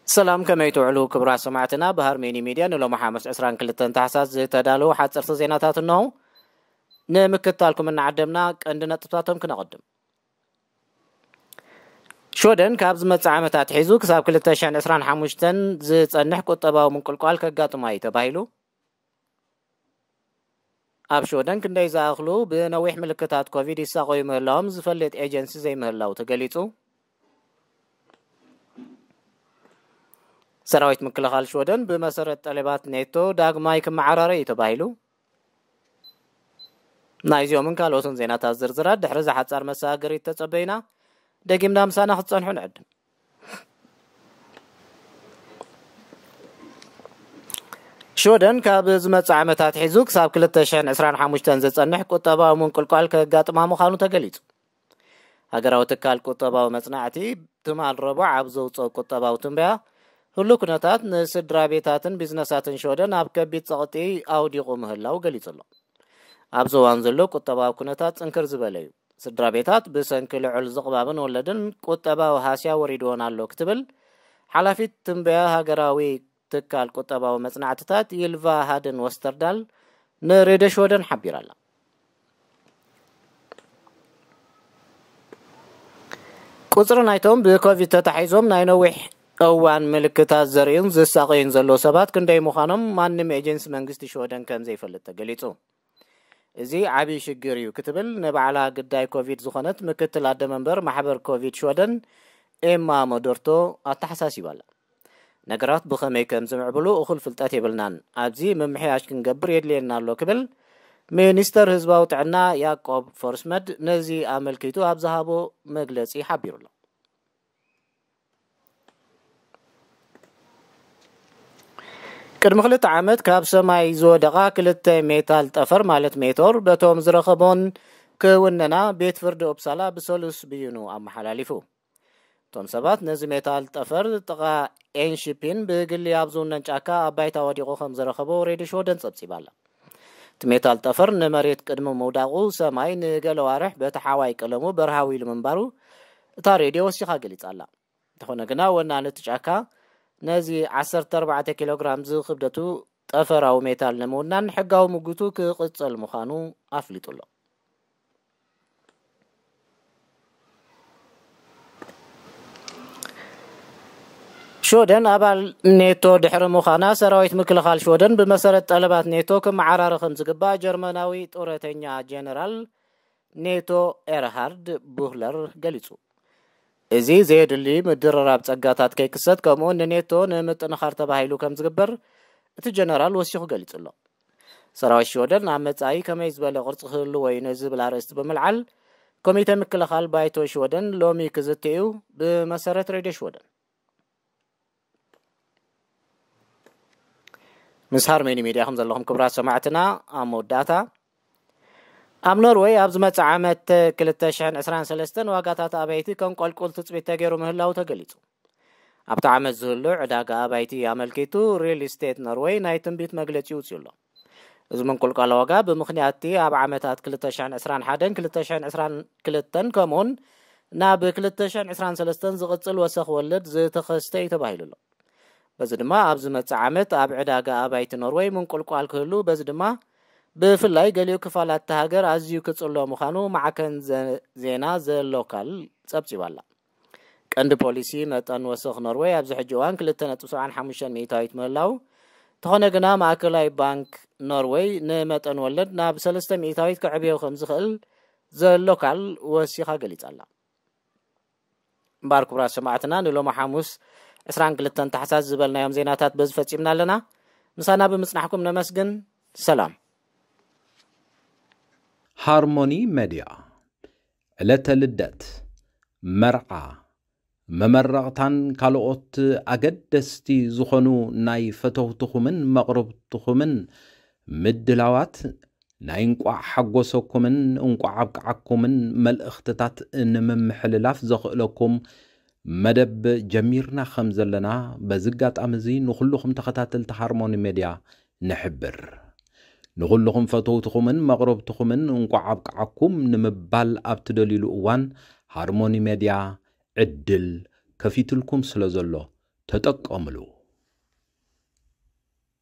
ሰላም፣ ከመይ ትውዕሉ ክቡራት ሰማዕትና? ብሃርሜኒ ሚድያ ንሎሚ ሓሙስ ዕስራን ክልተን ታሕሳስ ዝተዳለዉ ሓፀርቲ ዜናታት እነሆ። ንምክትታልኩም እናዓደምና ቀንዲ ነጥብታቶም ክነቐድም። ሽወደን ካብ ዝመጽእ ዓመት ኣትሒዙ ክሳብ ክልተ ሽሕን ዕስራን ሓሙሽተን ዝጸንሕ ቁጠባዊ ምንቁልቋል ከጋጥማ እዩ ተባሂሉ። ኣብ ሽወደን ክንደይ ዝኣኽሉ ብነዊሕ ምልክታት ኮቪድ ይሳቐዩ ምህላዎም ዝፈልጥ ኤጀንሲ ዘይምህላው ተገሊጹ። ሰራዊት ምክልኻል ሽወደን ብመሰረት ጠለባት ኔቶ ዳግማይ ክመዓራረ እዩ ተባሂሉ። ናይዚኦምን ካልኦትን ዜናታት ዝርዝራት ድሕሪ ዝሓጻር መሰጋገሪት ተጸበዩና። ደጊምና ምሳና ክትጸንሑ ንዕድም። ሽወደን ካብ ዝመጽእ ዓመታት ሒዙ ክሳብ ክልተ ሽሕን ዕስራን ሓሙሽተን ዝጸንሕ ቁጠባዊ ምንቁልቋል ከጋጥማ ምዃኑ ተገሊጹ። ሃገራዊ ትካል ቁጠባዊ መጽናዕቲ ትማል ረቡዕ ኣብ ዘውጽኦ ቁጠባዊ ትንበያ፣ ህሉ ኩነታት ንስድራ ቤታትን ቢዝነሳትን ሽወደን ኣብ ከቢድ ጸቕጢ ኣውዲቑ ምህላው ገሊጹ ኣሎ። ኣብዚ እዋን ዘሎ ቁጠባዊ ኩነታት ጽንክር ዝበለ እዩ። ስድራ ቤታት ብሰንኪ ልዑል ዝቕባብን ወለድን ቁጠባዊ ሃስያ ወሪድዎን ኣሎ ክትብል ሓላፊት ትንበያ ሃገራዊ ትካል ቁጠባዊ መጽናዕትታት ይልቫ ሃደን ወስተርዳል ንሬድዮ ሽወደን ሓቢራ ኣላ። ቁጽሪ ናይቶም ብኮቪድ ተታሒዞም ናይ ነዊሕ እዋን ምልክታት ዘርእዩን ዝሳቐዩን ዘለዉ ሰባት ክንደይ ምዃኖም ማንም ኤጀንሲ መንግስቲ ሽወደን ከም ዘይፈልጥ ተገሊጹ። እዚ ዓቢ ሽግር እዩ ክትብል ንባዕላ ግዳይ ኮቪድ ዝኾነት ምክትል ኣደ መንበር ማሕበር ኮቪድ ሽወደን ኤማ ሞዶርቶ ኣተሓሳሲባ ኣላ። ነገራት ብኸመይ ከም ዝምዕብሉ እኹል ፍልጠት የብልናን። ኣብዚ ምምሕያሽ ክንገብር የድልየና ኣሎ ክብል ሚኒስተር ህዝባዊ ጥዕና ያዕቆብ ፎርስመድ ነዚ ኣመልኪቱ ኣብ ዝሃቦ መግለጺ ሓቢሩ ኣሎ። ቅድሚ ክልተ ዓመት ካብ ሰማይ ዝወደቓ ክልተ ሜታል ጠፈር ማለት ሜቶር በቶም ዝረኸቦን ክውንና ቤት ፍርዲ ኡፕሳላ ብሰሉስ ብይኑ ኣመሓላሊፉ። እቶም ሰባት ነዚ ሜታል ጠፈር ጥቓ ኤንሺፒን ብግሊ ኣብ ዝውነን ጫካ ኣብ ባይታ ወዲቑ ከም ዝረኸቦ ሬድዮ ሽወደን ጸብጺባ ኣላ። እቲ ሜታል ጠፈር ንመሬት ቅድሚ ምውዳቑ ሰማይ ንገለ ዋርሕ በቲ ሓዋይ ቀለሙ በርሃዊ ኢሉ ምንባሩ እታ ሬድዮ ወሲኻ ገሊጻ ኣላ። እንተኾነ ግና ወናኒ እቲ ጫካ ነዚ ዓሰርተ ኣርባዕተ ኪሎ ግራም ዝኽብደቱ ጠፈራዊ ሜታል ንምውናን ሕጋዊ ምጉቱ ክቕጽል ምዃኑ ኣፍሊጡ ኣሎ። ሽወደን ኣባል ኔቶ ድሕሪ ምዃና ሰራዊት ምክልኻል ሽወደን ብመሰረት ጠለባት ኔቶ ክመዓራረ ከም ዝግባእ ጀርመናዊ ጡረተኛ ጀነራል ኔቶ ኤርሃርድ ቡህለር ገሊጹ። እዚ ዘየድሊ ምድርራብ ጸጋታት ከይክሰት ከምኡ እውን ንኔቶ ንምጥንኻር ተባሂሉ ከም ዝግበር እቲ ጀነራል ወሲኹ ገሊጹ ኣሎ። ሰራዊት ሽወደን ኣብ መጻኢ ከመይ ዝበለ ቅርጺ ክህልዎ እዩ ንዝብል ኣርእስቲ ብምልዓል ኮሚተ ምክልኻል ባይቶ ሽወደን ሎሚ ክዝተ እዩ። ብመሰረት ሬድዮ ሽወደን ምስ ሃርሜኒ ሚድያ ከም ዘለኹም ክቡራት ሰማዕትና ኣብ መወዳእታ ኣብ ኖርወይ ኣብ ዝመጽእ ዓመት ክልተ ሽሕን ዕስራን ሰለስተን ዋጋታት ኣባይቲ ከም ቆልቁል ትጽቢት ተገይሩ ምህላው ተገሊጹ። ኣብቲ ዓመት ዝህሉ ዕዳጋ ኣባይቲ ኣመልኪቱ ሪል ስቴት ኖርወይ ናይ ትንቢት መግለጺ ውጽኡ ኣሎ። እዚ ምንቁልቋል ዋጋ ብምኽንያት እቲ ኣብ ዓመታት ክልተ ሽሕን ዕስራን ሓደን ክልተ ሽሕን ዕስራን ክልተን ከምኡውን ናብ ክልተ ሽሕን ዕስራን ሰለስተን ዝቕጽል ወሰኽ ወለድ ዝተኸስተ እዩ ተባሂሉ ኣሎ። በዚ ድማ ኣብ ዝመጽእ ዓመት ኣብ ዕዳጋ ኣባይቲ ኖርወይ ምንቁልቋል ክህሉ፣ በዚ ድማ ብፍላይ ገሊኡ ክፋላት እታ ሃገር ኣዝዩ ክጽሎ ምዃኑ ማዕከን ዘ- ዜና ዘ ሎካል ጸብጺባ ኣላ። ቀንዲ ፖሊሲ መጠን ወሰኽ ኖርወይ ኣብዚ ሕጂ እዋን ክልተ ነጥቢ ሰብዓን ሓሙሽተን ሚእታዊት ምህላው፣ እንተኾነ ግና ማእከላይ ባንክ ኖርወይ ንመጠን ወለድ ናብ ሰለስተ ሚእታዊት ከዕብዮ ከም ዝኽእል ዘ ሎካል ወሲኻ ገሊጻ ኣላ። እምበኣር ክቡራት ሰማዕትና ንሎሚ ሓሙስ ዕስራን ክልተን ታሕሳስ ዝበልናዮም ዜናታት በዚ ፈጺምና ኣለና። ምሳና ብምጽናሕኩም ነመስግን። ሰላም። ሃርሞኒ መድያ ዕለተ ልደት፣ መርዓ፣ መመረቕታን ካልኦት ኣገደስቲ ዝኾኑ ናይ ፈተውትኹምን መቕርብትኹምን ምድላዋት ናይ እንቋዕ ሓጎሰኩምን እንቋዕ ኣብቅዓኩምን መልእኽትታት ንምምሕልላፍ ዘኽእለኩም መደብ ጀሚርና ከም ዘለና በዚ ኣጋጣሚ እዚ ንኹልኹም ተኸታተልቲ ሃርሞኒ ሜድያ ንሕብር። ንኹልኹም ፈተውትኹምን መቕረብትኹምን እንቋዕ ኣብቅዓኩም ንምባል ኣብ ትደልዩሉ እዋን ሃርሞኒ ሜድያ ዕድል ከፊትልኩም ስለ ዘሎ ተጠቀምሉ።